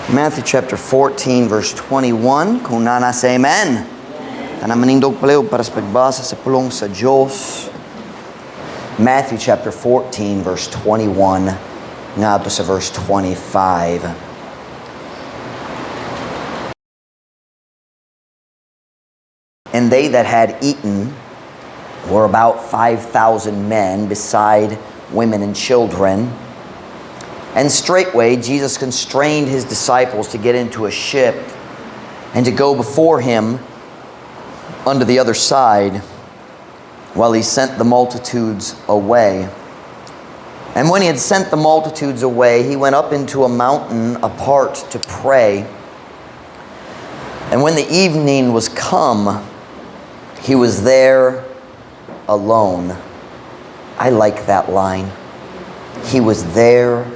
Matthew chapter 14, verse 21. Kung naa na, say amen. Tanan manindog palihog para sa pagbasa sa pulong sa Diyos. Matthew chapter 14, verse 21 ngadto sa verse 25. And they that had eaten were about 5,000 men, beside women and children. And straightway Jesus constrained his disciples to get into a ship and to go before him unto the other side, while he sent the multitudes away. And when he had sent the multitudes away, he went up into a mountain apart to pray. And when the evening was come, he was there alone. I like that line. He was there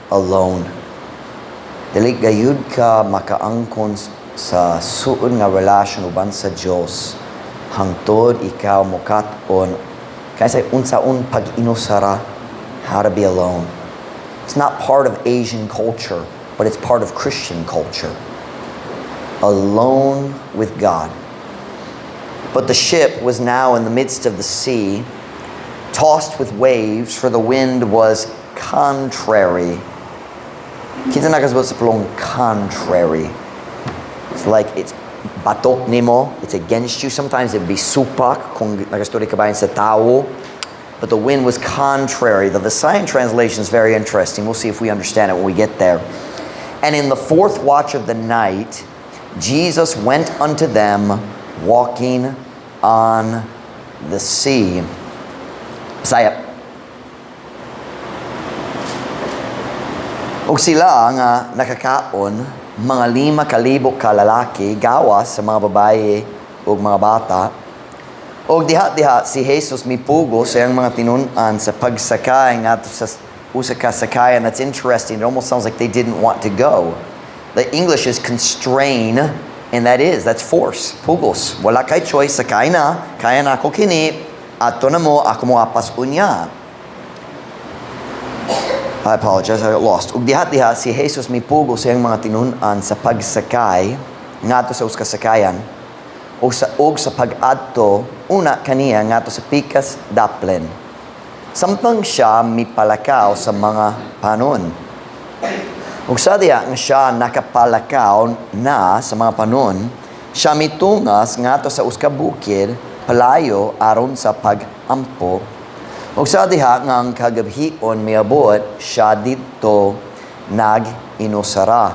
alone. Dili gayud ka makaangkon sa suod nga relasyon uban sa Dios hangtod ikaw mokat-on kaysa unsaon pag-inusara, how to be alone. It's not part of Asian culture, but it's part of Christian culture. Alone with God. But the ship was now in the midst of the sea, tossed with waves, for the wind was contrary. Kinsa nakasabot sa pulong "contrary"? It's like it's batok nimo, it's against you. Sometimes it'd be supak kung nagastorya ka bahin sa tao. But the wind was contrary. The Visayan translation is very interesting. We'll see if we understand it when we get there. And in the fourth watch of the night, Jesus went unto them walking on the sea. Sayap. Og sila nga nakakaon, mga 5,000 ka lalaki, gawas sa mga babae ug mga bata. Og diha-diha si Jesus mipugo sa iyang mga tinun-an sa pagsakay ngadto sa usa ka sakayan. That's interesting. It almost sounds like they didn't want to go. The English is "constrain," and that's force. Pugos. Wala kay choice, sakay na, kaya na ako kini, ato na mo, ako mo apas unya. I apologize, I got lost. Ug diha-diha si Jesus mipugo sa iyang mga tinun-an sa pagsakay ngadto sa usa ka sakayan og sa pag-adto una kaniya ngadto sa pikas daplin, samtang siya mipalakaw sa mga panon. Ug sa diha nga siya nakapalakaw na sa mga panon, siya mitungas ngadto sa usa ka bukid palayo aron sa pag-ampo. Ug sa diha nga ang kagabhion miabot, siya didto nag-inusara.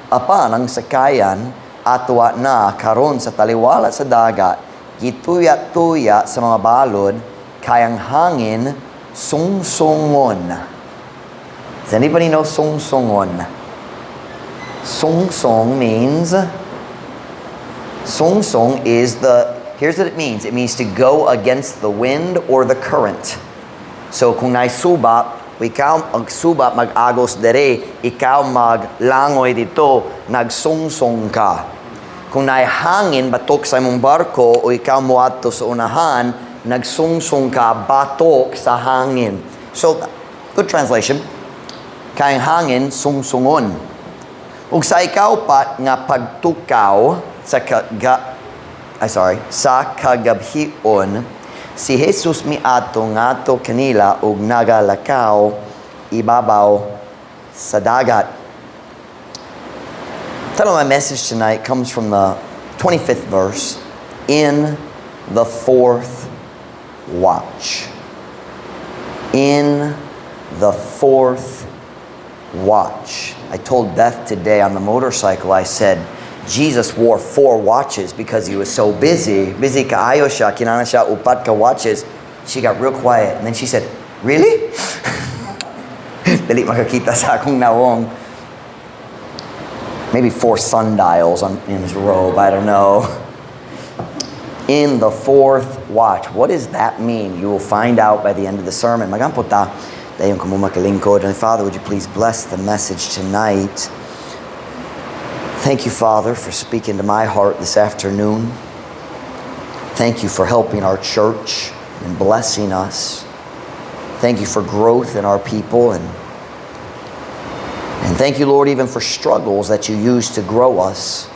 Apan ang sakayan atwa na karon sa taliwala sa dagat, gituya-tuya sa mga balod, kay ang hangin sungsungon. Does anybody know "sungsungon"? Sungsong means, sungsong is the, here's what it means. It means to go against the wind or the current. So kung naisuba, ikaw ang suba mag-agos dere, ikaw maglangoy dito, nagsungsong ka. Kung naihangin batok sa imong barko o ikaw moadto sa unahan, nagsungsong ka batok sa hangin. So, good translation. Kay ang hangin sungsungon. Ug sa ikaupat nga pagtukaw sa kaga, ay sorry, sa kagabhion, si Jesus miadto ngadto kanila ug nagalakaw ibabaw sa dagat. The title of my message tonight comes from the 25th verse, "In the fourth watch." In the fourth watch. I told Beth today on the motorcycle, I said, "Jesus wore four watches because he was so busy. Busy kaayo siya, kinahanglan siya upat ka watches." She got real quiet and then she said, "Really?" Dili makakita sa akong nawong. Maybe four sundials in his robe, I don't know. In the fourth watch. What does that mean? You will find out by the end of the sermon. Magampo ta, dayon kamo makalingkod. And Father, would you please bless the message tonight? Thank you, Father, for speaking to my heart this afternoon. Thank you for helping our church and blessing us. Thank you for growth in our people, and Thank you, Lord, even for struggles that you use to grow us.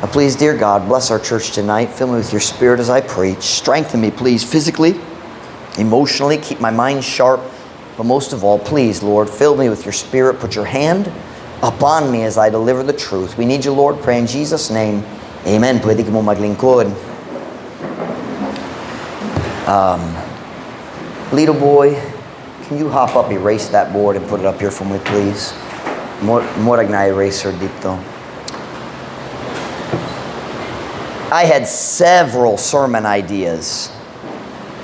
Now, please, dear God, bless our church tonight. Fill me with your Spirit as I preach. Strengthen me, please, physically, emotionally. Keep my mind sharp. But most of all, please, Lord, fill me with your Spirit. Put your hand upon me as I deliver the truth. We need you, Lord. Pray in Jesus' name. Amen. Pwede kamo maglingkod. Little boy, can you hop up, erase that board, and put it up here for me, please? Murag na eraser dito. I had several sermon ideas.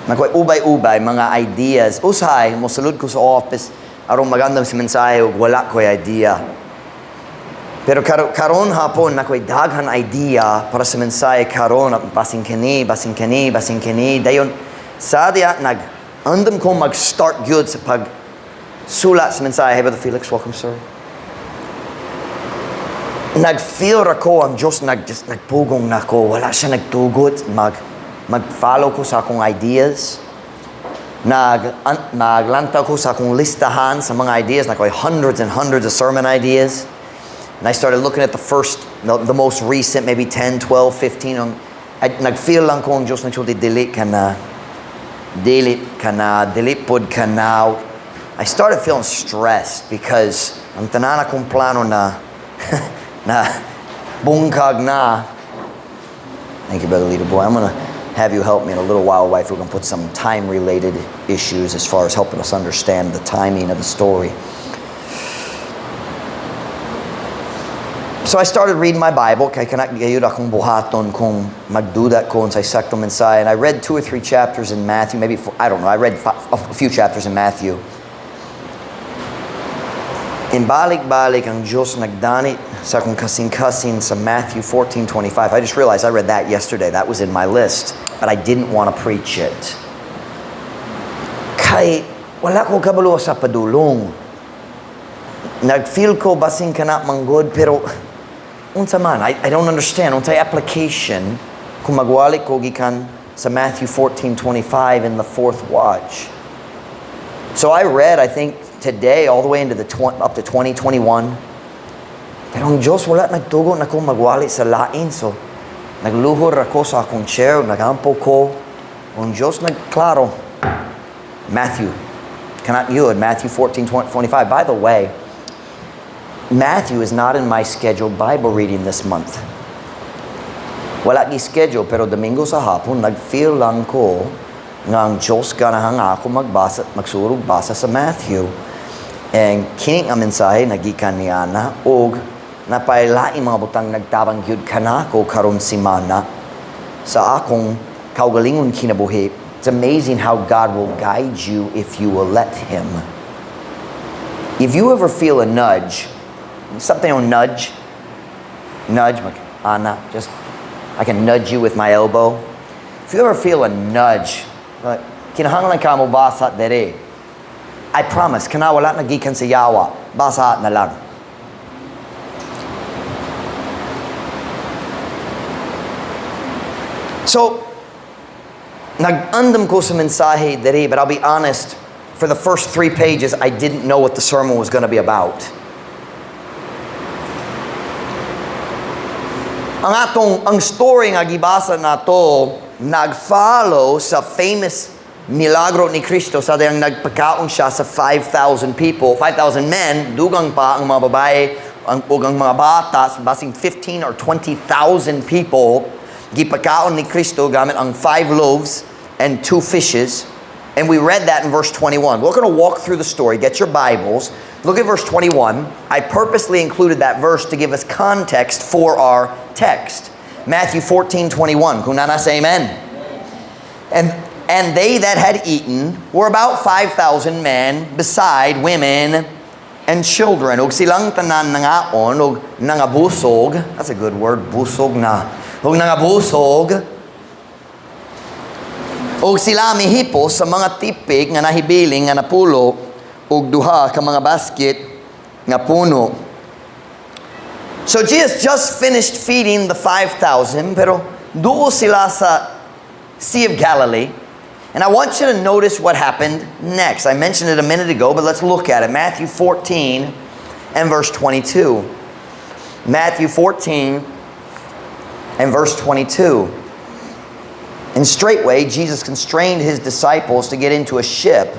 Nakoy ubay-ubay mga ideas. Usahay, mosulod ko sa office aron mag-andam sa mensahe ug wala ko'y idea. Pero karon hapon nakoy daghan idea para sa mensahe karon, basin kini, basin kini, basin kini. Dayon sa diya nag andam ko mag-start gyud sa pag sulat sa mensahe. Hey, Brother Felix, welcome, sir. Nag-feel ra ko ang Diyos just nagpugong nako. Wala siya nagtugot mag-follow ko sa akong ideas. Naglantaw ko sa akong listahan sa mga ideas. Nakoy hundreds and hundreds of sermon ideas. And I started looking at the most recent, maybe 10, 12, 15. Nag-feel lang ko ang Diyos nagsulti, "Dili ka na, dili ka na, dili pod ka na." I started feeling stressed because ang tanan akong plano na bungkag na. Thank you, Brother Leader Boy. I'm going to have you help me in a little while, wife. We're going to put some time-related issues as far as helping us understand the timing of the story. So I started reading my Bible, kay kana gayud akong buhaton kung magduda ko sa sakto mensahe. And I read 2 or 3 chapters in Matthew, maybe 4, I don't know. I read a few chapters in Matthew. In balik-balik ang Diyos nagdani sa akong kasing-kasing sa Matthew 14:25. I just realized I read that yesterday. That was in my list, but I didn't want to preach it. Kay wala ko kabalo sa padulong. Nag-feel ko basin kana manggod, pero unsa man, I don't understand. Unsay application kung magwali ko gikan sa Matthew 14:25 in the fourth watch. So I read, I think, today all the way into the up to 2021. Pero ang Diyos wala nagtugo na ko magwali sa lain. So nagluhor ako sa akong chair, nagampo ko. Ang Diyos nagklaro. Matthew, cannot yun, Matthew 14:25. By the way, Matthew is not in my scheduled Bible reading this month. Wala gi-schedule, pero Domingo sa hapon, nag-feel lang ko nga ang Diyos ganahan nga ako magbasa, magsurog basa sa Matthew. And kini nga mensahe nagikan niya na og napailaing mga butang nagtabang gyud kanako karon simana sa akong kaugalingon kinabuhi. It's amazing how God will guide you if you will let Him. If you ever feel a nudge, something on nudge, nudge, mag, ana, just, I can nudge you with my elbow. If you ever feel a nudge, like, kinahanglan ka mo basa dere. I promise, kana wala nagikan sa yawa, basa na lang. So, nag-andam ko sa mensahe dere, but I'll be honest, for the first 3 pages, I didn't know what the sermon was going to be about. Ang story nga gibasa nato nag-follow sa famous milagro ni Kristo sa dayang nagpakaon siya sa 5,000 people, 5,000 men, dugang pa ang mga babae, ug ang mga bata, basing 15 or 20,000 people, gipakaon ni Kristo gamit ang 5 loaves and 2 fishes. And we read that in verse 21. We're going to walk through the story. Get your Bibles. Look at verse 21. I purposely included that verse to give us context for our text. Matthew 14:21. Kung nana say amen. And they that had eaten were about 5,000 men, beside women and children. Og silang tanan nangaon og nangabusog. That's a good word, busog na. Og nangabusog. Og sila mihipos sa mga tipik nga nahibiling nga napulo og duha ka mga basket nga puno. So Jesus just finished feeding the 5,000, pero duo sila sa Sea of Galilee. And I want you to notice what happened next. I mentioned it a minute ago, but let's look at it. Matthew 14 and verse 22. Matthew 14 and verse 22. And straightway Jesus constrained his disciples to get into a ship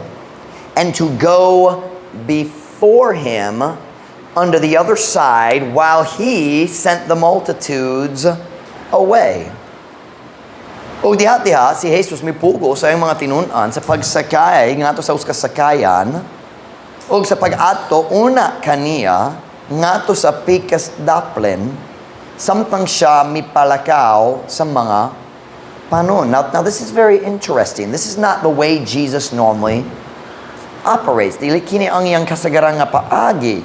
and to go before him unto the other side while he sent the multitudes away. O diha-diha, si Jesus mipugo sa iyang mga tinun-an sa pagsakay ngadto sa usa ka sakayan ug sa pag-adto una kaniya ngadto sa pikas daplin samtang siya mipalakaw sa mga panon. Now this is very interesting. This is not the way Jesus normally operates. Dili kini ang iyang kasagaran nga paagi.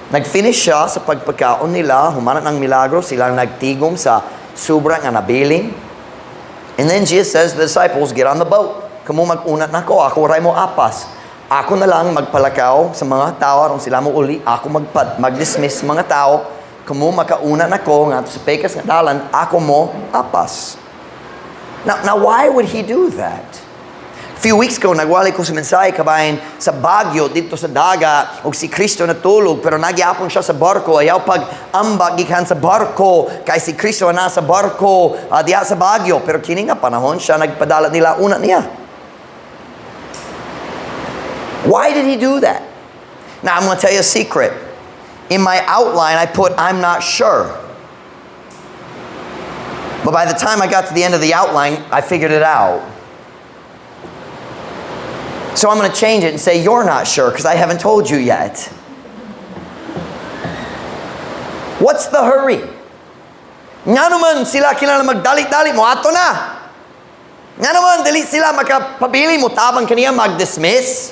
Nag-finish siya sa pagpagkaon nila, human ang milagro, sila nagtigom sa sobra nga nabilin. And then Jesus says to the disciples, "Get on the boat. Kamo mag-una nako, ako ray mo apas. Ako na lang magpalakaw sa mga tao aron sila mo uli, ako mag-dismiss sa mga tao. Kamo makauna nako ngadto sa pikas nga dalan, ako mo apas." Now why would he do that? A few weeks ago, nagwali ko sa mensahe kabahin sa bagyo didto sa dagat ug si Kristo natulog pero nagyapon siya sa barko. Ayaw pag ambag gikan sa barko kay si Kristo na sa barko diha sa bagyo, pero kini nga panahon siya nagpadala nila una niya. Why did he do that? Now I'm going to tell you a secret. In my outline, I put, "I'm not sure." But by the time I got to the end of the outline, I figured it out. So I'm going to change it and say, "You're not sure," because I haven't told you yet. What's the hurry? Nga naman sila kinahanglan magdali-dali mo, ato na. Nga naman, dili sila makapabili mo, tabang kaniya mag-dismiss.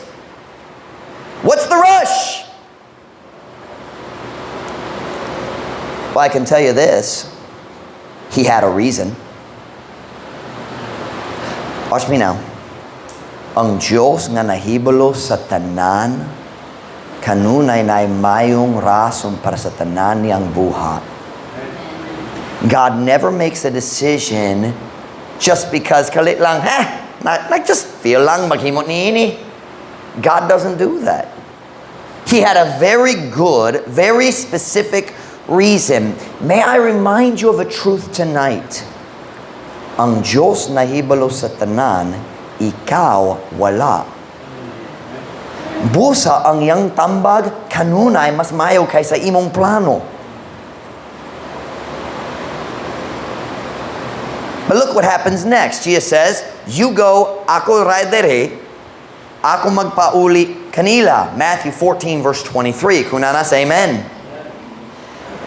What's the rush? Well, I can tell you this. He had a reason. Watch me now. Ang Diyos nga nahibalo sa tanan, kanunay na mayong rason para sa tanan niyang buhat. God never makes a decision just because kalit lang, ha, not just feel lang maghimo niini. God doesn't do that. He had a very good, very specific reason. May I remind you of a truth tonight? Ang Diyos nahibalo sa tanan, ikaw wala. Busa ang iyang tambag kanunay mas mayo kaysa imong plano. But look what happens next. Jesus says, "You go, ako ray dere, ako magpauli kanila." Matthew 14 verse 23. Kunana, say amen.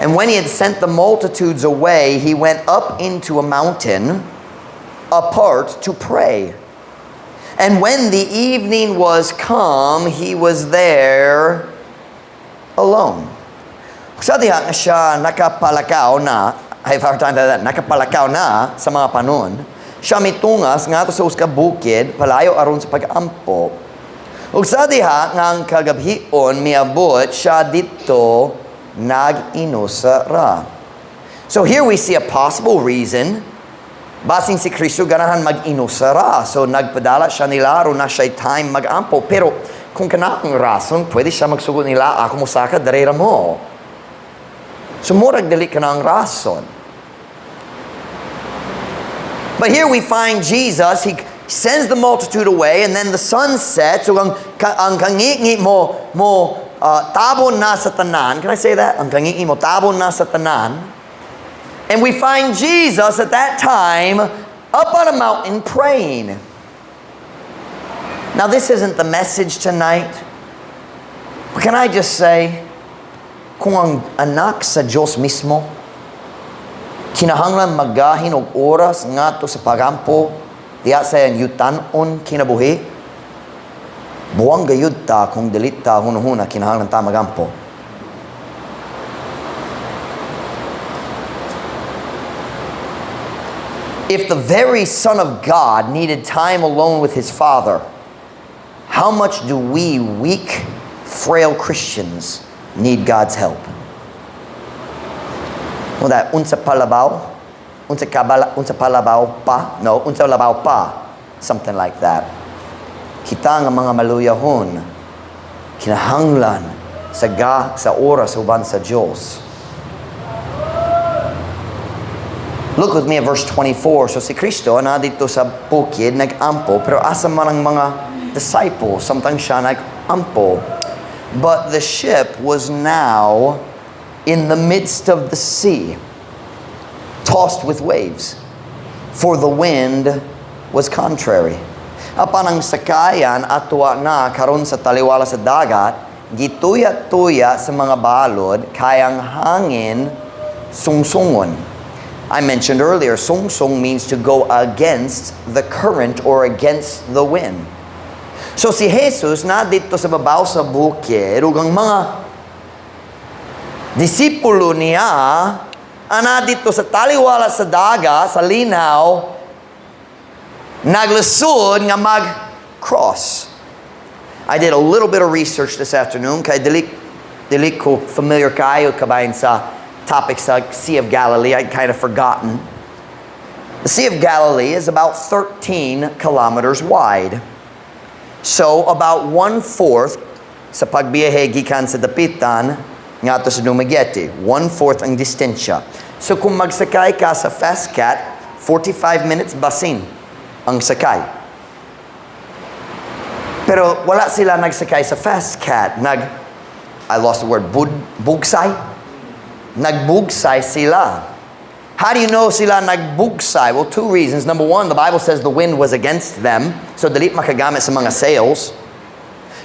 And when he had sent the multitudes away, he went up into a mountain apart to pray. And when the evening was come, he was there alone. Sa diha nga siya nakapalakaw na, I have a hard time that, nakapalakaw na sa mga panon, siya mitungas ngadto sa usa ka bukid, palayo aron sa pag-ampo. Ug sa diha nga ang kagabhion miabot siya didto nag-inusara. So here we see a possible reason. Basin si Kristo ganahan mag-inusara. So nagpadala siya nila aron na siya time mag-ampo. Pero kung kana ang rason, pwede siya magsugot nila, "Ako mosaka, darera mo." So murag dili kana ang rason. But here we find Jesus, he sends the multitude away and then the sun sets. So ang kangingi mo tabon na sa tanan. Can I say that? Ang kangingi mo tabon na sa tanan. And we find Jesus at that time up on a mountain praying. Now, this isn't the message tonight. But can I just say, kung ang anak sa Diyos mismo, kinahanglan maggahin og oras ngadto sa pagampo, diha sa iyang yutanon kinabuhi, buwang gayud ta kung dili ta hunahuna kinahanglan ta magampo. If the very Son of God needed time alone with His Father, how much do we weak, frail Christians need God's help? Well, that unsa palabaw, unsa kabala, unsa palabaw pa, no, unsa labaw pa, something like that. Kita nga mga maluyahon, kinahanglan sa oras uban sa Diyos. Look with me at verse 24. So si Kristo na dito sa bukid nag-ampo, pero asa man ang mga disciples samtang siya nag-ampo? But the ship was now in the midst of the sea, tossed with waves, for the wind was contrary. Apan ang sakayan atua na karon sa taliwala sa dagat, gituya-tuya sa mga balod, kay ang hangin sungsungon. I mentioned earlier, sungsong means to go against the current or against the wind. So si Jesus na dito sa babaw sa bukid, ug ang mga disipulo niya ana dito sa taliwala sa dagat, sa linaw, naglisod nga mag-cross. I did a little bit of research this afternoon kay dili ko familiar kayo kabahin sa topic sa Sea of Galilee. I'd kind of forgotten. The Sea of Galilee is about 13 kilometers wide. So about one-fourth sa pagbiyahe gikan sa Dapitan ngadto sa Dumaguete. One-fourth ang distansya. So kung magsakay ka sa Fast Cat, 45 minutes basin ang sakay. Pero wala sila nagsakay sa Fast Cat. I lost the word, bugsay? Nagbugsay sila. How do you know sila nagbugsay? Well, two reasons. Number one, the Bible says the wind was against them, so dili makagamit sa mga sails.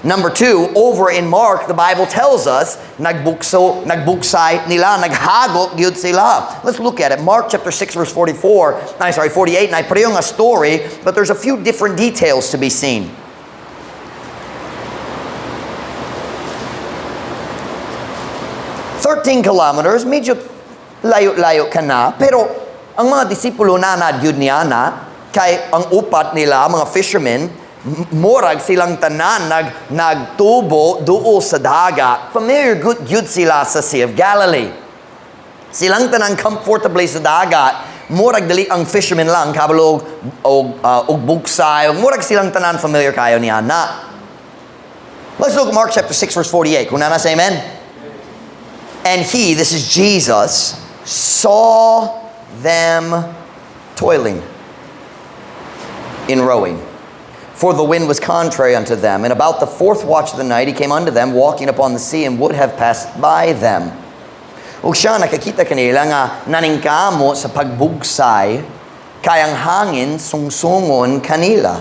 Number two, over in Mark, the Bible tells us, nagbugsay nila, naghagok gyud sila. Let's look at it. Mark chapter 6, verse 44, I'm sorry, 48, na pareho nga story, but there's a few different details to be seen. 13 kilometers, medyo layo-layo ka na, pero ang mga disipulo na na niya na, kay ang upat nila, mga fishermen, murag silang tanan nagtubo duol sa dagat. Familiar good gyud sila sa Sea of Galilee. Silang tanan comfortably sa dagat. Murag dili ang fishermen lang kabalo og bugsay, og murag silang tanan familiar kayo niya na. Let's look at Mark chapter 6 verse 48. Kung naa, say amen. And he, this is Jesus, saw them toiling in rowing, for the wind was contrary unto them. And about the fourth watch of the night, he came unto them, walking upon the sea, and would have passed by them. Ug siya nakakita kanila nga naningkamo sa pagbugsay, kay ang hangin sungsungon kanila.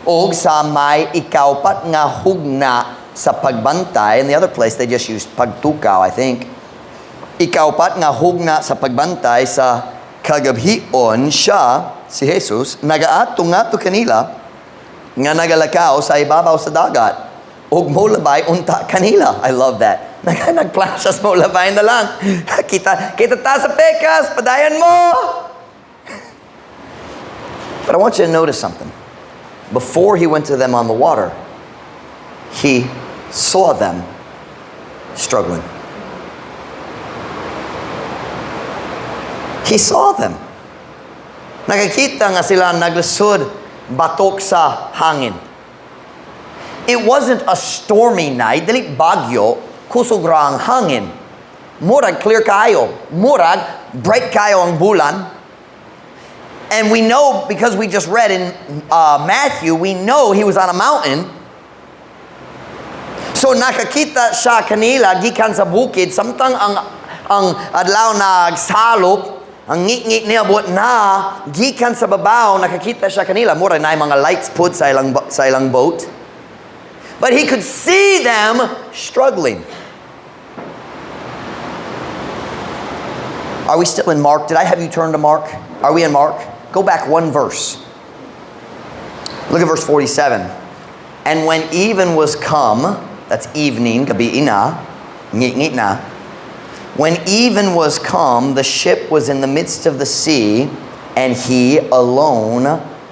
Og sa may ikaupat nga hugna sa pagbantay, in the other place they just used pagtukaw, I think. Ikaupat nga hugna sa pagbantay sa kagabhion siya, si Jesus, nagaadto ngadto kanila nga nagalakaw sa ibabaw sa dagat ug molabay unta kanila. I love that. Nagplano siya sa molabay na lang. Kita ta sa pekas, padayon mo. But I want you to notice something. Before he went to them on the water, he saw them struggling. He saw them. Nakakita nga sila naglisod batok sa hangin. It wasn't a stormy night, dili bagyo, kusog ra ang hangin. Murag clear kayo, murag bright kayo ang bulan. And we know, because we just read in Matthew, we know he was on a mountain. So nakakita siya kanila gikan sa bukid samtang ang adlaw nagsalop, ang ngit-ngit niya buot na gikan sa babaw nakakita siya kanila, mura na mga lights put sa ilang boat. But he could see them struggling. Are we still in Mark? Did I have you turn to Mark? Are we in Mark? Go back one verse. Look at verse 47. And when even was come, that's evening, gabi na, ngit-ngit na. When even was come, the ship was in the midst of the sea, and he alone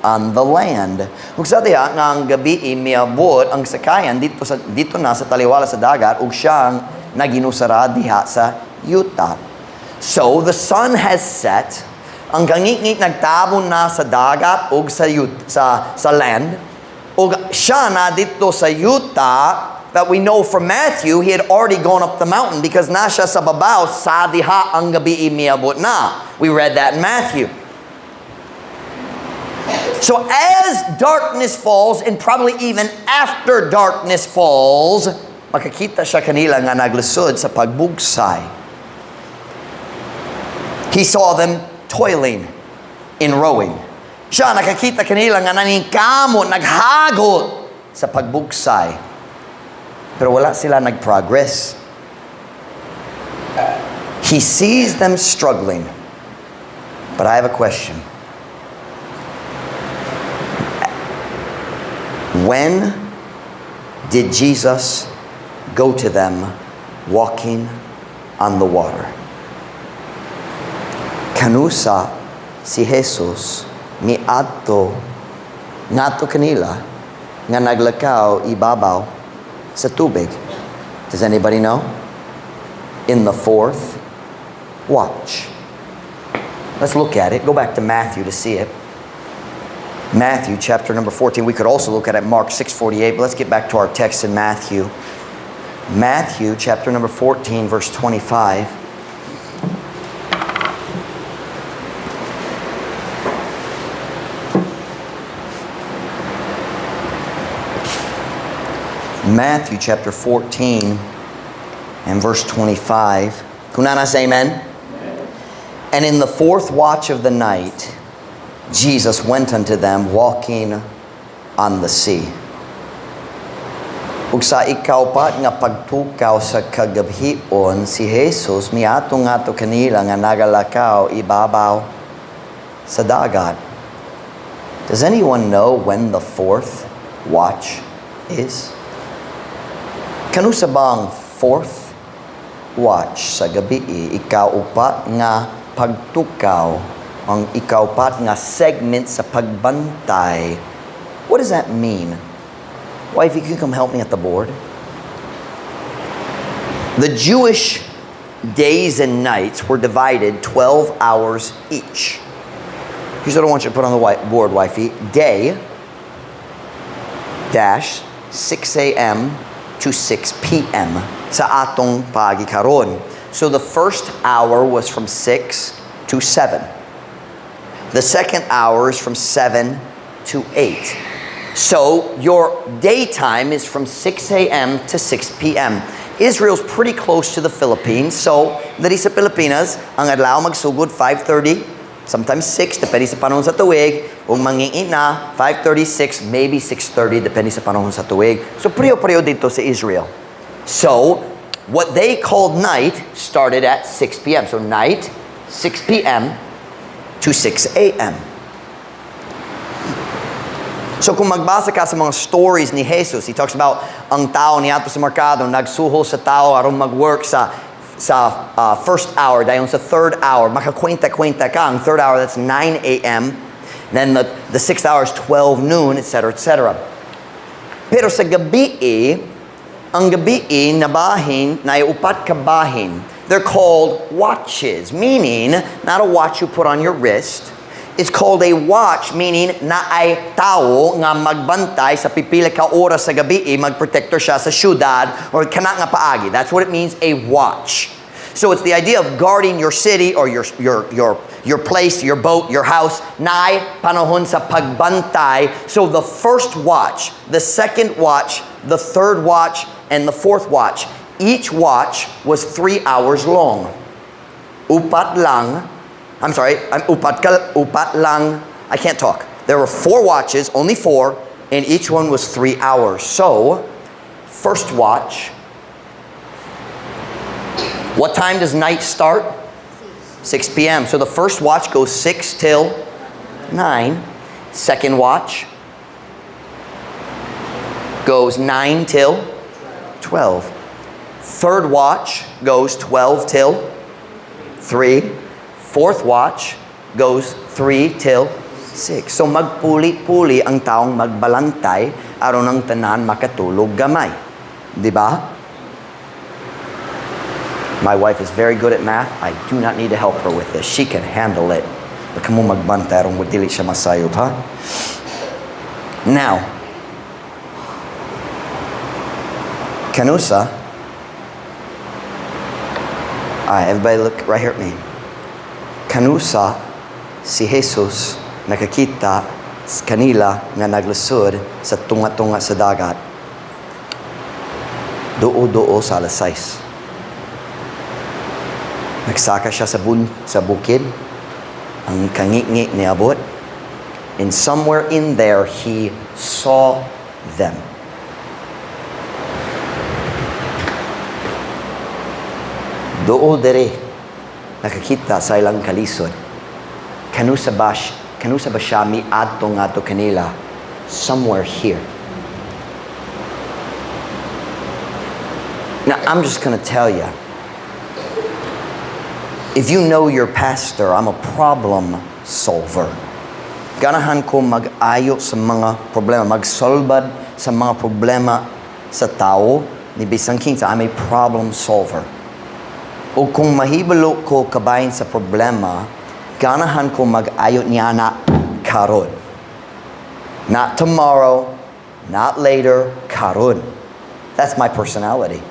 on the land. Ug sa diha nga ang gabi miabot ang sakayan dito na sa taliwala sa dagat ug siyang naginusara diha sa yuta. So the sun has set, ang kangitngit nagtabon na sa dagat ug sa land, ug siya na dito sa yuta. That we know from Matthew, he had already gone up the mountain because naa siya sa babaw sa diha ang gabii miabot na. We read that in Matthew. So as darkness falls, and probably even after darkness falls, makakita siya kanila nga naglisod sa pagbugsay. He saw them toiling in rowing. Siya nakakita kanila nga naningkamot, naghagot sa pagbugsay. Pero wala sila nag-progress. He sees them struggling. But I have a question. When did Jesus go to them walking on the water? Kanusa si Jesus miadto ngadto kanila nga naglakaw ibabaw sa tubig? Does anybody know? In the fourth watch. Let's look at it. Go back to Matthew to see it. Matthew chapter number 14. We could also look at it Mark 6:48, but let's get back to our text in Matthew. Matthew chapter number 14, verse 25. Matthew chapter 14 and verse 25. Kung naa na, say amen. And in the fourth watch of the night, Jesus went unto them walking on the sea. Ug sa ikaupat nga pagtukaw sa kagabhion, si Jesus miadto ngadto kanila nga nagalakaw ibabaw sa dagat. Does anyone know when the fourth watch is? Kanusa ba ang fourth watch sa gabi? Ikaupat nga pagtukaw, ang ikaupat nga segment sa pagbantay. What does that mean? Wifey, can you come help me at the board? The Jewish days and nights were divided 12 hours each. Here's what I want you to put on the whiteboard, wifey. Day dash 6 a.m. to 6 p.m. sa atong paagi karon. So the first hour was from 6 to 7. The second hour is from 7 to 8. So your daytime is from 6 a.m. to 6 p.m. Israel's pretty close to the Philippines. So, diri sa Pilipinas, ang adlaw magsugod 5:30, sometimes 6, depende sa panahon sa tuig. Ug mangingi na 5:36, maybe 6:30, depende sa panahon sa tuig. So, pareho-pareho didto sa Israel. So, what they called night started at 6 p.m. So, night, 6 p.m. to 6 a.m. So kung magbasa ka sa mga stories ni Jesus, he talks about ang tao niadto sa merkado, nagsuhol sa tao aron mag-work sa first hour, dayon sa third hour, makakwenta-kwenta ka. Ang third hour, that's 9 a.m. Then the sixth hour is 12 noon, etc., etc. Pero sa gabi, ang gabi nabahin, na upat ka bahin. They're called watches, meaning not a watch you put on your wrist. It's called a watch, meaning naay tao nga magbantay sa pipila ka oras sa gabi, magprotektor siya sa syudad or kana nga paagi. That's what it means, a watch. So it's the idea of guarding your city or your place, your boat, your house. Naay panahon sa pagbantay. So the first watch, the second watch, the third watch, and the fourth watch. Each watch was 3 hours long. Upat lang. I'm sorry, I'm upat, upat lang. I can't talk. There were four watches, only four, and each one was 3 hours. So, first watch. What time does night start? 6 p.m. So the first watch goes 6 till 9. Second watch goes 9 till 12. Third watch goes 12 till 3. Fourth watch goes 3 till 6. So magpuli-puli ang taong magbalantay aron ang tanan makatulog gamay. Di ba? My wife is very good at math. I do not need to help her with this. She can handle it. Baka mo magbantay aron dili siya masayop, ha? Now, Kanusa. All right, everybody look right here at me. Kanusa si Jesus nakakita sa kanila nga naglisod sa tunga-tunga sa dagat. Duo-duo sa alas 6. Nagsaka siya sa bukid. Ang kangitngit niabot. And somewhere in there, he saw them. Duol dere nakakita sa ilang kalisod. Kanusa ba siya miadto ngadto kanila? Somewhere here. Now, I'm just going to tell you, if you know your pastor, I'm a problem solver. Ganahan ko mag-ayo sa mga problema, magsolbad sa mga problema sa tao ni bisan kinsa. I'm a problem solver. O kung mahibalo ko kabahin sa problema, ganahan ko mag-ayo niya na karon. Not tomorrow, not later, karon. That's my personality.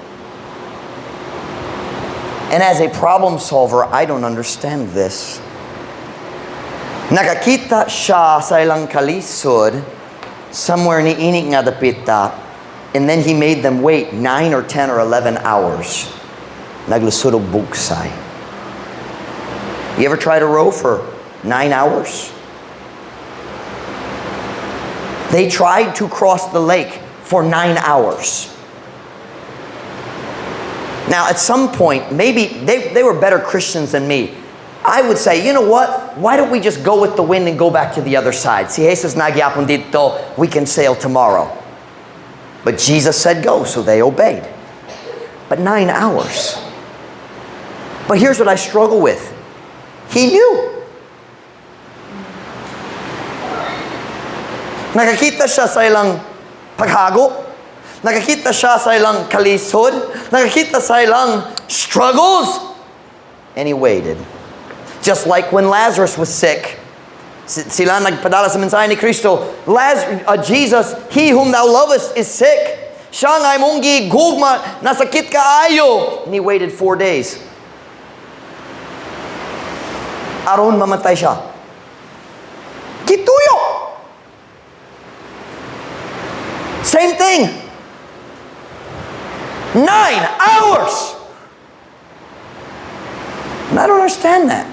And as a problem solver, I don't understand this. Nakakita siya sa ilang kalisod, somewhere niini nga dapita, and then he made them wait 9 or 10 or 11 hours. Naglisod og bugsay. You ever try to row for 9 hours? They tried to cross the lake for 9 hours. Now, at some point, maybe they were better Christians than me. I would say, you know what? Why don't we just go with the wind and go back to the other side? Si Jesus naa gyapon didto, we can sail tomorrow. But Jesus said go, so they obeyed. But 9 hours. But here's what I struggle with. He knew. Nakakita siya sa ilang paghago. Nakakita siya sa ilang kalisod. Nakakita sa ilang struggles. And he waited. Just like when Lazarus was sick. Sila nagpadala sa mensahe ni Kristo, Jesus, he whom thou lovest is sick. Siya nga imong gigugma, nasakit kaayo. And he waited 4 days. Aron mamatay siya. Gituyo! Same thing. 9 hours! And I don't understand that.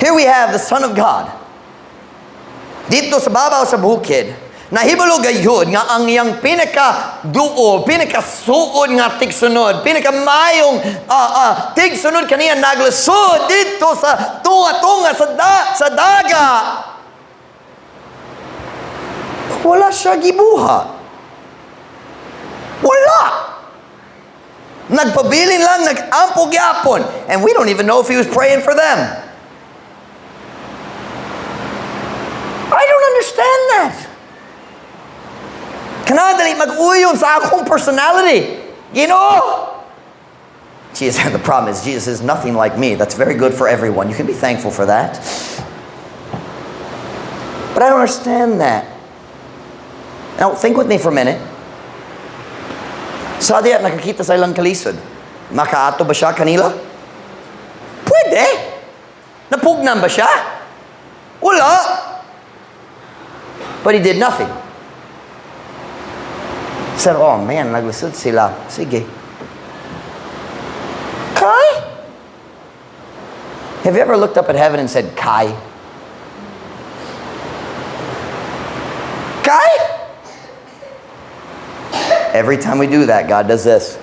Here we have the Son of God. Dito sa babaw sa bukid, nahibalo gayud nga ang iyang pinaka-duo, pinaka-suod nga tigsunod, pinaka-mayong tigsunod kaniya naglisod dito sa tunga-tunga sa daga. Wala siya gibuhat. Wala! Nagpabilin lang, nag-ampo gyapon. And we don't even know if he was praying for them. I don't understand that. Kanadali mag-uyon sa akong personality. Ginoo! Jesus, the problem is Jesus is nothing like me. That's very good for everyone. You can be thankful for that. But I don't understand that. Now, think with me for a minute. Sa diya nakakita sa ilang kalisod. Makaato ba siya kanila? Pwede. Napugnan ba siya? Wala. But he did nothing. Said, oh man, naglisod sila. Sige. Kai? Have you ever looked up at heaven and said, Kai? Kai? Every time we do that, God does this.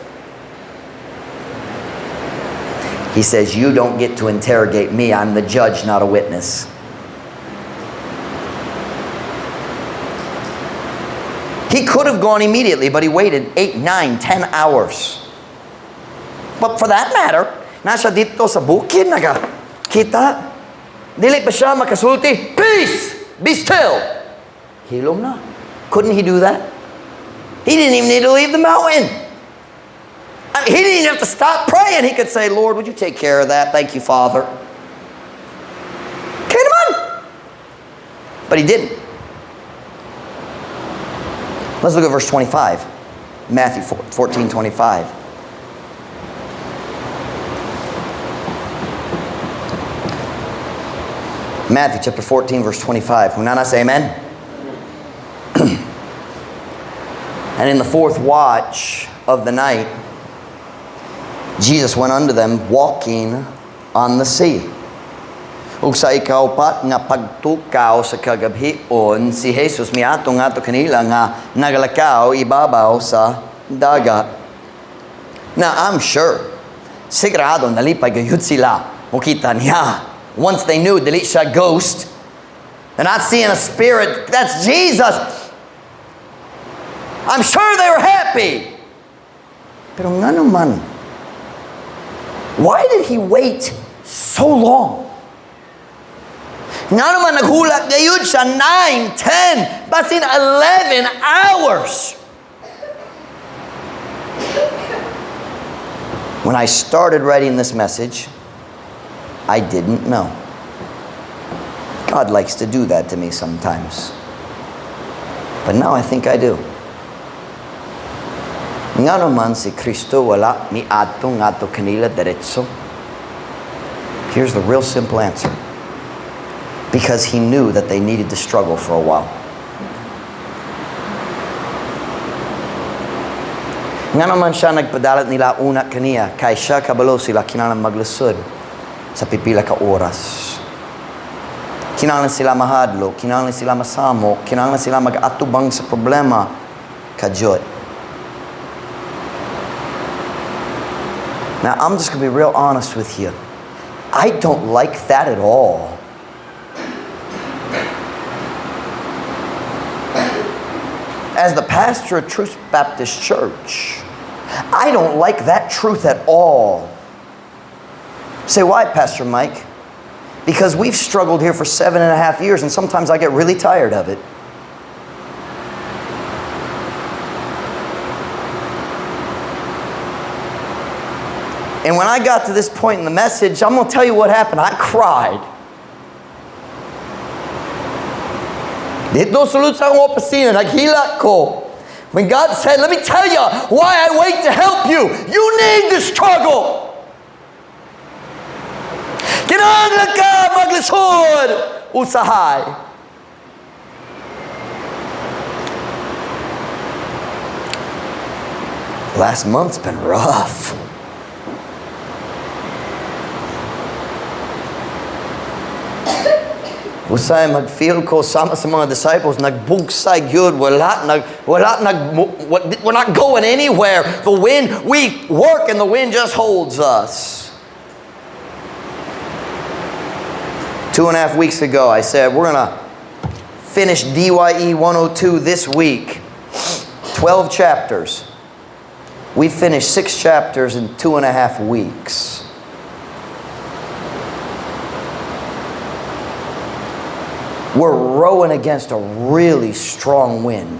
He says, you don't get to interrogate me. I'm the judge, not a witness. He could have gone immediately, but he waited 8, 9, 10 hours. But for that matter, nasa dito sa bukid, nakakita. Dili pa siya makasulti, peace, be still. Hilom na. Couldn't he do that? He didn't even need to leave the mountain. He didn't even have to stop praying. He could say, Lord, would you take care of that? Thank you, Father. Kaya naman. But he didn't. Let's look at verse 25. Matthew 14:25. Matthew chapter 14, verse 25. Kung naa na, say amen. And in the fourth watch of the night, Jesus went unto them walking on the sea. Ug sa ikaupat nga pagtukaw sa kagabhion, si Jesus miadto ngadto kanila nga nagalakaw ibabaw sa dagat. Now, I'm sure, sigurado nalipay gayud sila mokita niya. Once they knew dili siya ghost, they're not seeing a spirit, that's Jesus. I'm sure they were happy. Pero ngano man, why did he wait so long? Ngano man naghulak gayud siya 9, 10, basin 11 hours? When I started writing this message, I didn't know. God likes to do that to me sometimes. But now I think I do. Ngano man si Kristo wala miadto ngadto kanila diretso? Here's the real simple answer. Because he knew that they needed to struggle for a while. Ngano man siya nagpadalat nila una kaniya, kay siya kabalo sila kinahanglan maglisod sa pipila ka oras. Kinahanglan sila mahadlok, kinahanglan sila masamok, kinahanglan sila mag-atubang sa problema kadyot. Now, I'm just going to be real honest with you. I don't like that at all. As the pastor of Truth Baptist Church, I don't like that truth at all. Say, why, Pastor Mike? Because we've struggled here for 7.5 years, and sometimes I get really tired of it. And when I got to this point in the message, I'm going to tell you what happened. I cried. Didto sulod sa akong opisina, naghilak ko. When God said, "Let me tell you why I wait to help you. You need to struggle. Kinahanglan ka maglisod usahay." Last month's been rough. Usay mag-feel ko sama sa mga disciples, nagbugsay gyud, wala nag, we're not going anywhere. The wind, we work and the wind just holds us. 2.5 weeks ago, I said, we're going to finish DYE 102 this week. 12 chapters. We finished 6 chapters in 2.5 weeks. We're rowing against a really strong wind.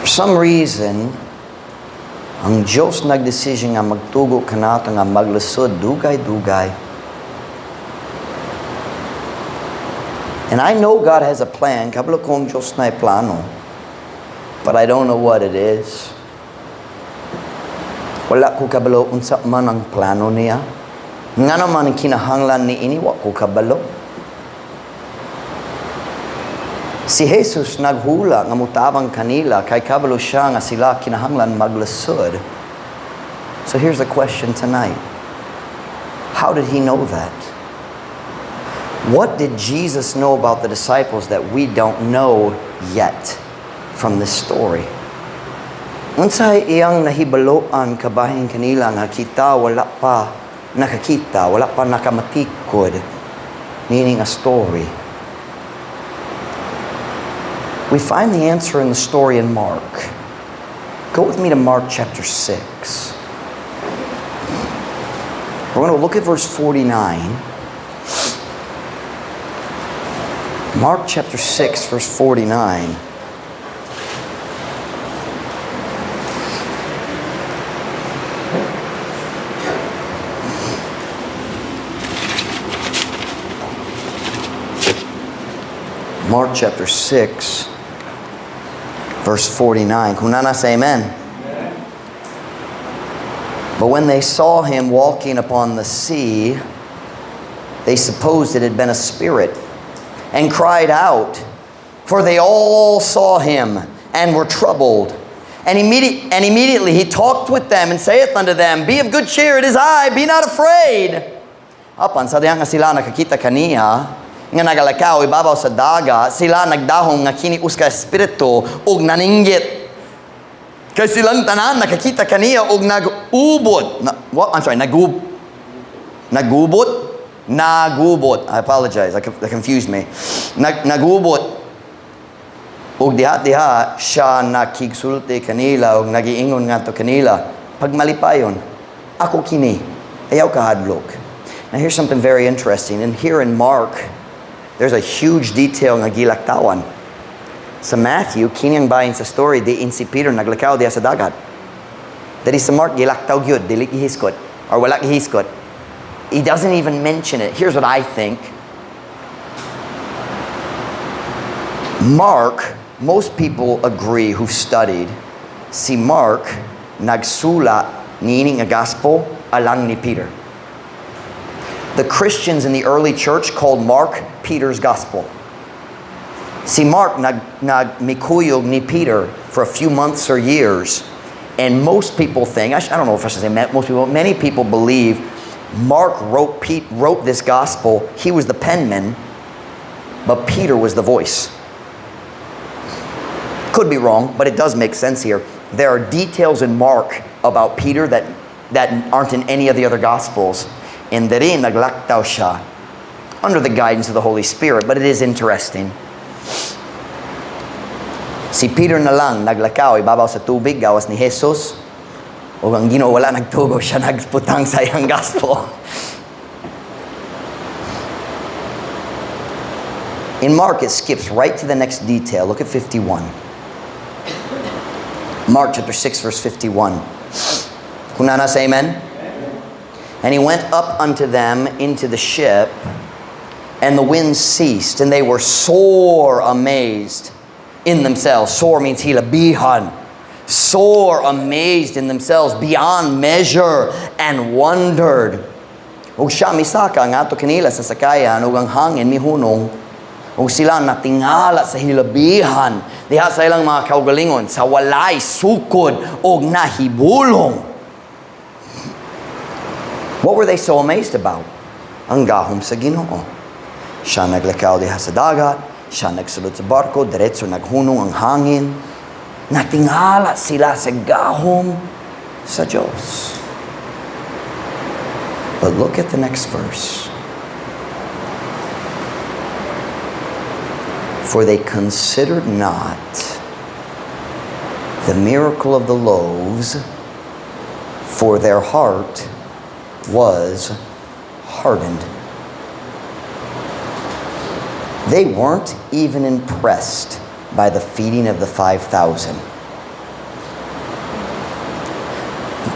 For some reason, ang Diyos nagdesisyon nga magtugo kanato nga maglisod dugay-dugay. And I know God has a plan. Kabalo ko ang Diyos naay plano. But I don't know what it is. Wala ko kabalo unsa man ang plano niya. Ngano man ang kinahanglan niini, wa ko kabalo. Si Jesus naghula nga mutabang kanila kay kabalo siya nga sila kinahanglan maglisod. So here's the question tonight. How did he know that? What did Jesus know about the disciples that we don't know yet from this story? Unsay iyang nahibaloan kabahin kanila nga kita wala pa nakakita, wala pa nakamatikod niini nga story? We find the answer in the story in Mark. Go with me to Mark chapter 6. We're going to look at verse 49. Mark chapter 6, verse 49. Mark chapter 6, verse 49. Kung naa na, say amen. But when they saw him walking upon the sea, they supposed it had been a spirit and cried out, for they all saw him and were troubled. And immediately he talked with them and saith unto them, "Be of good cheer, it is I, be not afraid." Apan sa diha nga sila nakakita kaniya nga nagalakaw ibabaw sa dagat, sila nagdahom nga kini usa ka espiritu ug naninggit. Kay silang tanan nakakita kaniya og nag-ubot. Na, what? I'm sorry, nagubot? Nagubot. I apologize. That confused me. Nagubot. Ug diha-diha siya nakigsulti kanila ug nagiingon ngadto kanila, "Pagmalipayon, ako kini. Ayaw kahadlok." Now here's something very interesting. And here in Mark, there's a huge detail nga gilaktawan. Sa Matthew, kini ang bahin sa story, diin si Peter naglakaw diha sa dagat. Diri sa Mark, gilaktaw gyud, dili gihiskot, or wala gihiskot. He doesn't even mention it. Here's what I think. Mark, most people agree who've studied, si Mark nagsulat niini nga gospel alang ni Peter. The Christians in the early church called Mark Peter's gospel. Si Mark nag mikuyog ni Peter for a few months or years. And most people think, I don't know if I should say most people, many people believe Mark wrote this gospel. He was the penman, but Peter was the voice. Could be wrong, but it does make sense here. There are details in Mark about Peter that aren't in any of the other gospels. And diri naglaktaw siya under the guidance of the Holy Spirit, but it is interesting. Si Peter na lang naglakaw ibabaw sa tubig gawas ni Jesus. Ug ang Ginoo wala nagtugo, siya nagputang sa iyang gospel. In Mark, it skips right to the next detail. Look at 51. Mark chapter 6, verse 51. Kung naa na, say amen. And he went up unto them into the ship, and the wind ceased, and they were sore amazed in themselves. Sore means hilabihan. Sore amazed in themselves beyond measure and wondered. Ug siya misaka ngadto kanila sa sakayan ug ang hangin mihunong ug sila natingala sa hilabihan diha sa ilang mga kaugalingon sa walay sukod og nahibulong. What were they so amazed about? Ang gahom sa Ginoo. Siya naglakaw diha sa dagat, siya nagsulod sa barko, diretso naghunong ang hangin. Natingala sila sa gahom sa Diyos. But look at the next verse. For they considered not the miracle of the loaves, for their heart was hardened. They weren't even impressed by the feeding of the 5,000.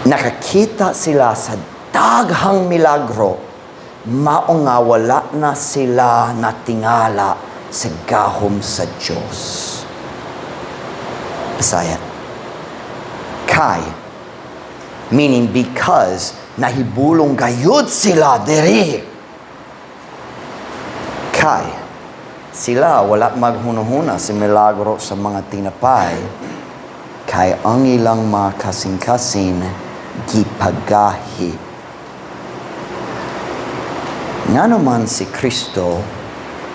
Nakakita sila sa daghang milagro, mao nga wala na sila natingala sa gahom sa Diyos. Bisaya. Kay, meaning because, nahibulong gayud sila diri. Kay, sila wala maghunahuna sa milagro sa mga tinapay, kay ang ilang mga kasing-kasing gipagahi. Ngano man si Kristo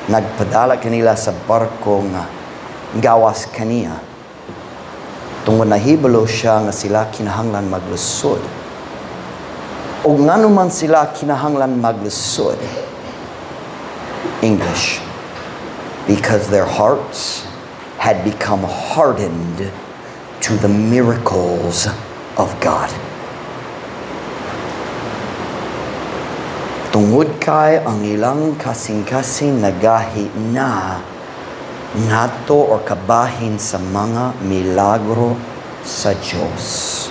nagpadala kanila sa barko nga gawas kaniya? Tungod nahibalo siya nga sila kinahanglan maglusod. O ngano man sila kinahanglan maglusod? English. Because their hearts had become hardened to the miracles of God. Tungod kay ang ilang kasing-kasing nagahi na ngadto or kabahin sa mga milagro sa Diyos.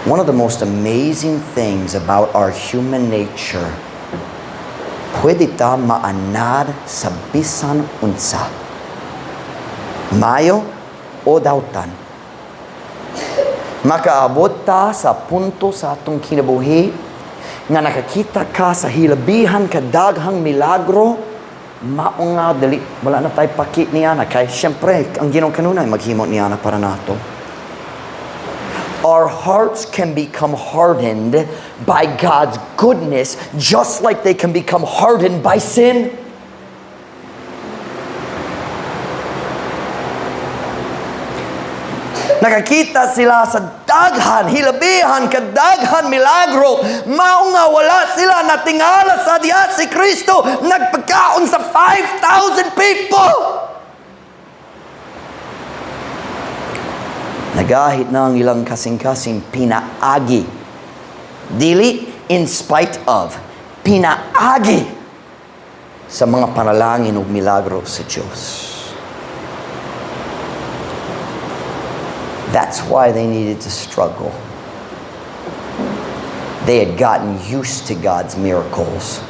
One of the most amazing things about our human nature Pwede ta maanad sa bisan unsa, mayo o dautan. Makaabot ta sa punto sa atong kinabuhi nga nakakita ka sa hilabihan kadaghang milagro, mao nga dili wala na tay paki niana kay syempre ang Ginoo kanunay maghimo niana para nato. Our hearts can become hardened by God's goodness, just like they can become hardened by sin. Nakakita sila sa daghan, hilabihan, kadaghan milagro. Mao nga wala sila natingala sa diha si Kristo nagpakaon sa 5,000 people. Nagahit na ang ilang kasing-kasing pinaagi. Dili in spite of, pinaagi sa mga panalangin ug milagro sa Diyos. That's why they needed to struggle. They had gotten used to God's miracles.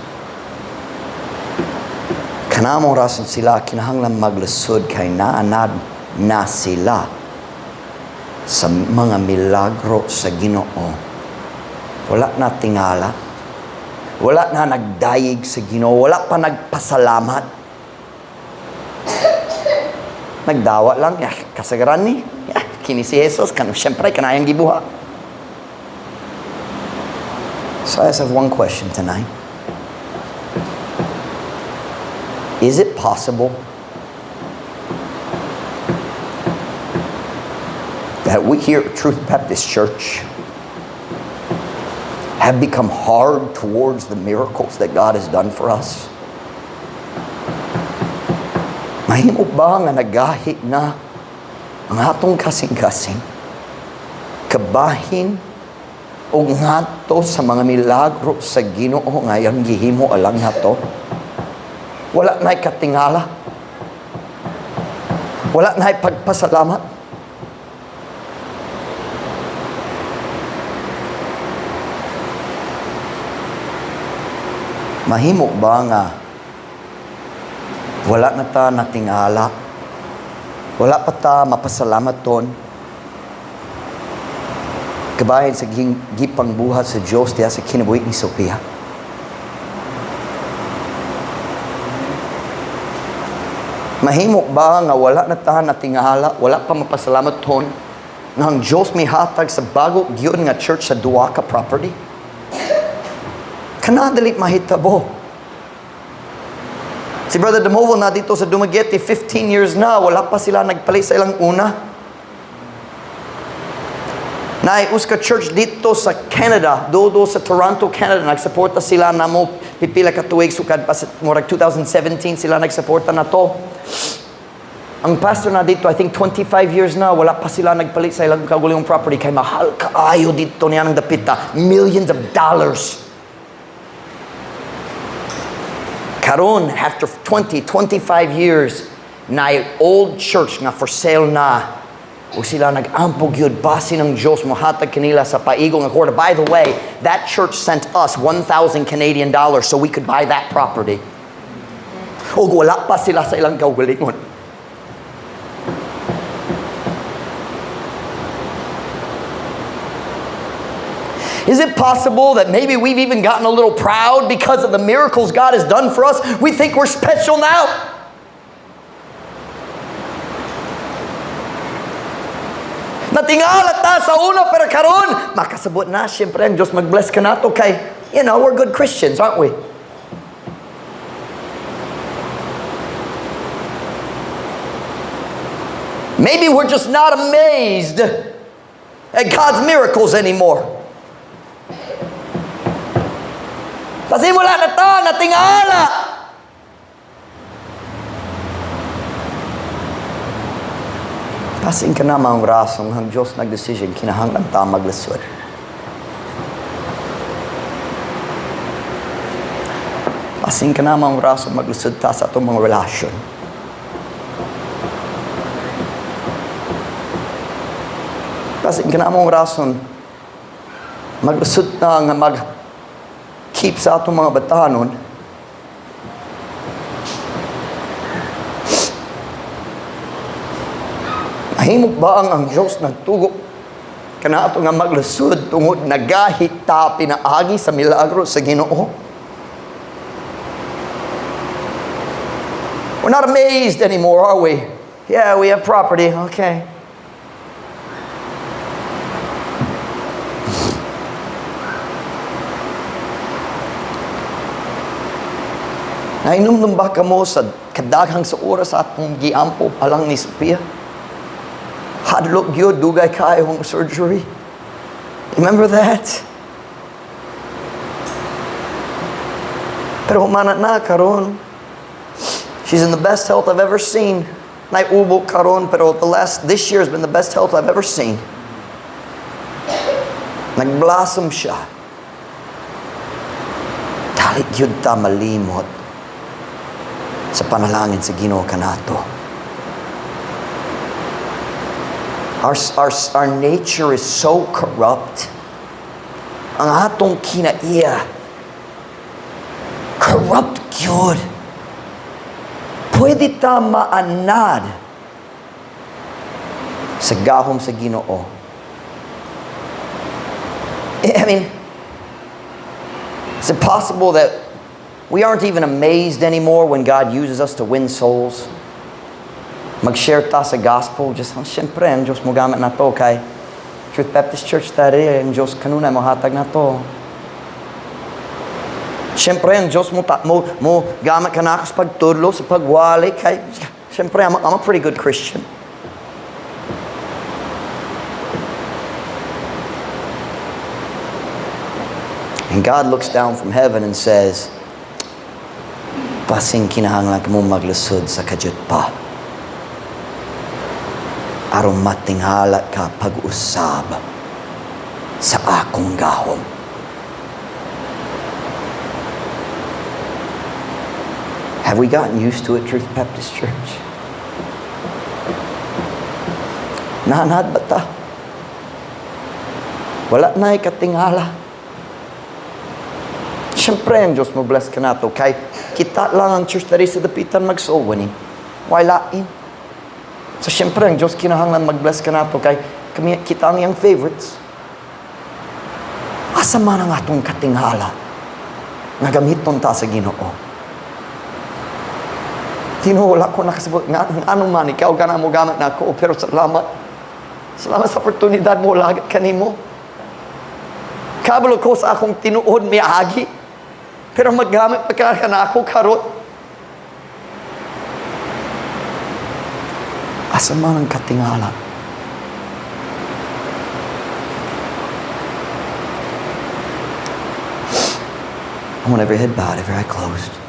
Kana maong rason sila kinahanglan maglisod kay naanad na sila sa mga milagro sa Ginoo. Wala na tingala. Wala na nagdayig sa Ginoo. Wala pa nagpasalamat. Nagdawa lang. Ya, kasagaran ni. Ya, kini si Jesus. Kano, siyempre, kanayang gibuha. So I just have one question tonight. Is it possible that we here at Truth Baptist Church have become hard towards the miracles that God has done for us? Mahimo ba nga nagahi na ang atong kasing-kasing kabahin o ngadto sa mga milagro sa Ginoo nga iyang gihimo alang nato? Wala na'y katingala. Wala na'y pagpasalamat. Mahimo ba nga wala na ta natingala? Wala pa ta mapasalamat ton? Kabahin sa gipang buhat sa Diyos diha sa kinabuhi ni Sophia. Mahimo ba nga wala na ta natingala, wala pa mapasalamat ton nga ang Diyos mihatag sa bago gyud nga church sa duha ka property? Kana dili mahitabo. Si Brother Demovo na dito sa Dumaguete, 15 years na, wala pa sila nagpalit sa ilang una. Naay usa ka church dito sa Canada, dodo sa Toronto, Canada, nagsuporta sila namo pipila ka tuig sukad pa sa murag 2017 sila nagsuporta na to. Ang pastor na dito, I think 25 years na, wala pa sila nagpalit sa ilang kaugalingong property kay mahal kaayo dito niya ng dapita, millions of dollars. Karon, after 20, 25 years, na old church nga for sale na. O sila nag-ampo gyud base ng Diyos mohatag kanila sa paigo nga kwarta. By the way, that church sent us 1,000 Canadian dollars so we could buy that property. O wala pa sila sa ilang kaugalingon. Is it possible that maybe we've even gotten a little proud because of the miracles God has done for us? We think we're special now. Natingala ta sa una, pero karon makasabot na, siyempre, ang Diyos mag-bless ka nato kay, we're good Christians, aren't we? Maybe we're just not amazed at God's miracles anymore. Kasi wala na ta, natingala. Basin kana maong rason ang Diyos nagdesisyon, kinahanglan ta maglisod. Basin kana maong rason maglisod ta sa atong mga relasyon. Basin kana maong rason maglisod ta nga mag keep sa atong mga batanon. Mahimo ba ang Diyos nagtugo kanato nga maglisod tungod nagahi ta pinaagi sa milagro sa Ginoo? We're not amazed anymore, are we? Yeah, we have property. Okay. Nahinumdum ba kamo sa kadaghang sa oras atong giampo alang ni Sophia? Hadlok gyud, dugay kaayo ang surgery. Remember that? Pero humana na karon. She's in the best health I've ever seen. Nay ubo karon, pero this year has been the best health I've ever seen. Nag-blossom siya. Dali gyud ta malimot sa panalangin sa Ginoo kanato. Our nature is so corrupt. Ang atong kinaiya, corrupt gyud. Pwede ta maanad sa gahom sa Ginoo. I mean, is it possible that we aren't even amazed anymore when God uses us to win souls? Mag-share ta sa gospel, just, oh, siyempre, ang Diyos mo gamit na to kay Truth Baptist Church tari, ang Diyos kanunay mo hatag na to. Siyempre, ang Diyos mo gamit ka na ako sa pagtudlo, sa pagwali, kay, siyempre, I'm a pretty good Christian. And God looks down from heaven and says, "Basing kinahanglan ka mo maglisod sa kadyot pa aron matingala ka pag-usab sa akong gahom." Have we gotten used to it, Truth Baptist Church? Naanad ba ta? Wala na katingala. Siyempre, ang Diyos mo bless ka na to. Kay kita lang ang church diri sa Dapitan mag-soul winning. Way lain. So, siyempre, ang Diyos kinahanglan mag-bless ka na to. Kay kami, kita ang iyang favorites. Asa man ang atong katingala nga gamiton ta sa Ginoo? Ginoo, wala ko nakasabot. Nga, ano man, ikaw gana mo gamit na ako, pero salamat. Salamat sa oportunidad mo, lagat kanimo. Kabalo ko sa akong tinuod miagi. Pero maggamit pa ka na ako karon. Asa man ang katingala? I want every head bowed, every eye closed.